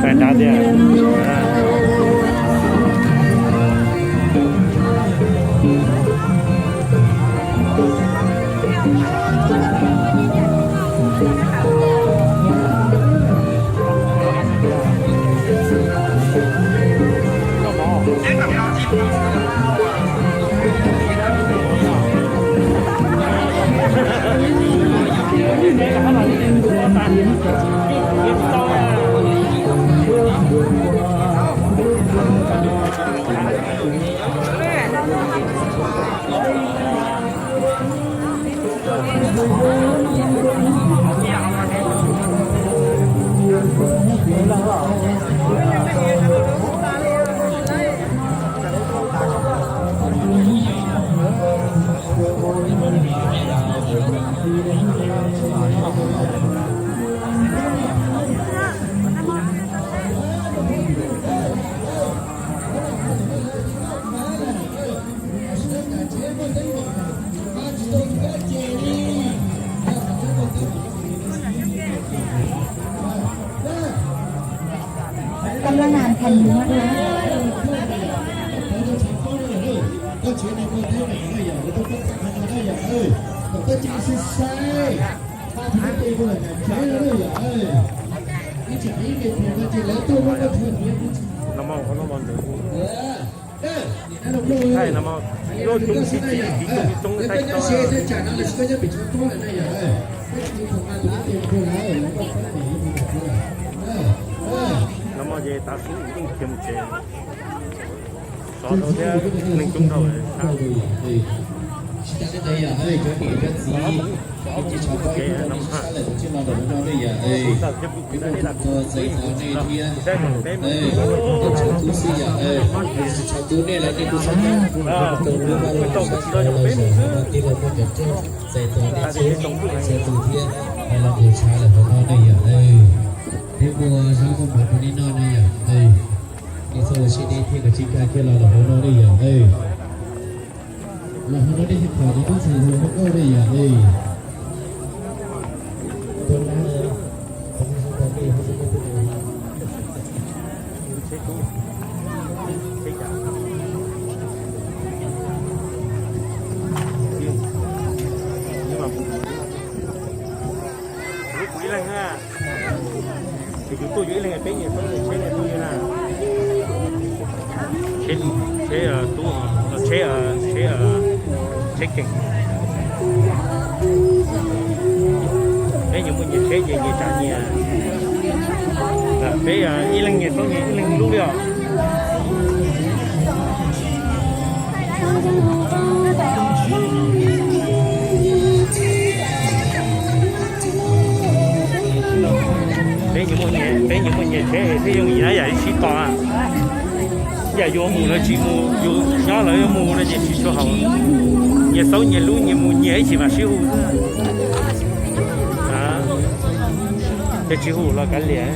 Txais dav tiag. No mog, no mog ntawd. Thaij no mog, lub coob sib txig, coob ib toob thaij tau. No mog ces tav su yeej khiav mus tsev. Sov dhau thiab neeg coob dhau. Tsis tas li ntawd yog cov niam cov txiv, cov tsis tshua paub ib tug nej sib sab lawm tus tsis los lawm no nej yog peb kuj tau txais tos nej thiab. Tsis tshua tub xwb yog, tsis tshua tub nej los nej kuj txhob tau lub vaj lub tsev sab sab los zaum no tij laug muaj cov rooj txais tos nej txhua tus thiab. Hais los mus tshaj lawm hauv no nej yog, peb muaj zaub muaj mov rau nej noj nej yog, nej txhob ua siab deb thiab kom tsis nkag kiag los lawm hauv no nej yog. Los hauv no nej thiaj pom cov tub txhais hluas hauv nkauj nej yog. Ib leeg, tus tuaj yuav ib leeg, peb nyias tau tsheb nyias tub na. Tsheb, tsheb tub, tsheb, tsheb, tsheb keeg. Peb nyias muaj nyias tsheb ces nyias tsav nyias. Peb ib leeg nyias tau nyias ib leeg lub li os. Peb nyias muaj nyias, peb nyias muaj nyias tsheb thiaj yooj yim na, yam ib sib tos. Yam yuav mus lawv tsis mus, yus nyob lawv yuav mus no ces tsis tshua haum. Nyias xauj nyias lub nyias mus nyias ib chim mam sib hu xwb. Ces tsis hu los kav liam.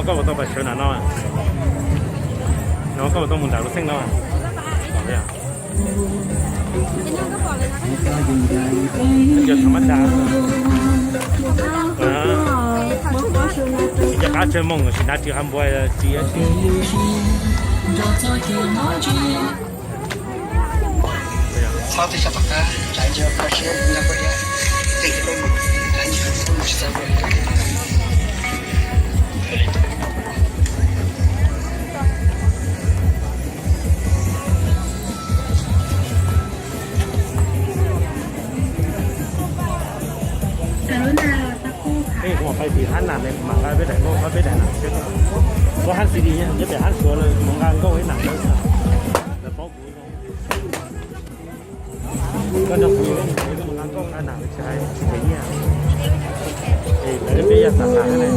Koj puas tau pas sawv nram no? No koj puas tau mus nram lub xeej no? Cov thaum mab tas, cov qab tsawg moos sim hnav ris qhov npua ris. Peb kuv mam pais tim hab nam ne, kuv mam nqa peb daim nkauj, peb daim nam. Kuv hab xi di nyob pem hab Suav lawm, kuv nqa nkauj ib nam lawm. Lawv paub kuv. Koj nrog kuv, koj mus nqa nkauj nqa nam tsis hais tsis pem nyiaj. Es lawv peb yog xav tas ne,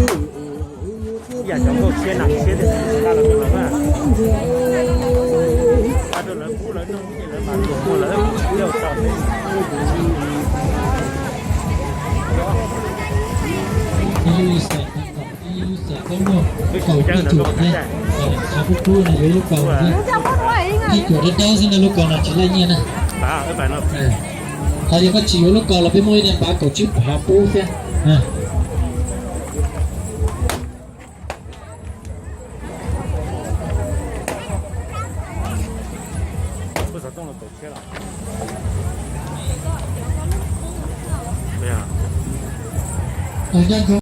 ib yam cov nkauj tshiab nam tshiab tiag, nqa los rau lawv na. Kaum ib cuam ne, qhov kub kub no yuav lub kaus thiab. Ib cuam dawb dawb xwb na, lub kaus no tsis laij nyiaj na. Ho yog koj tsis yuav lub kaus los peb muaj ib daim npav kaum tsib phav pub thiab. Ncaj ncuv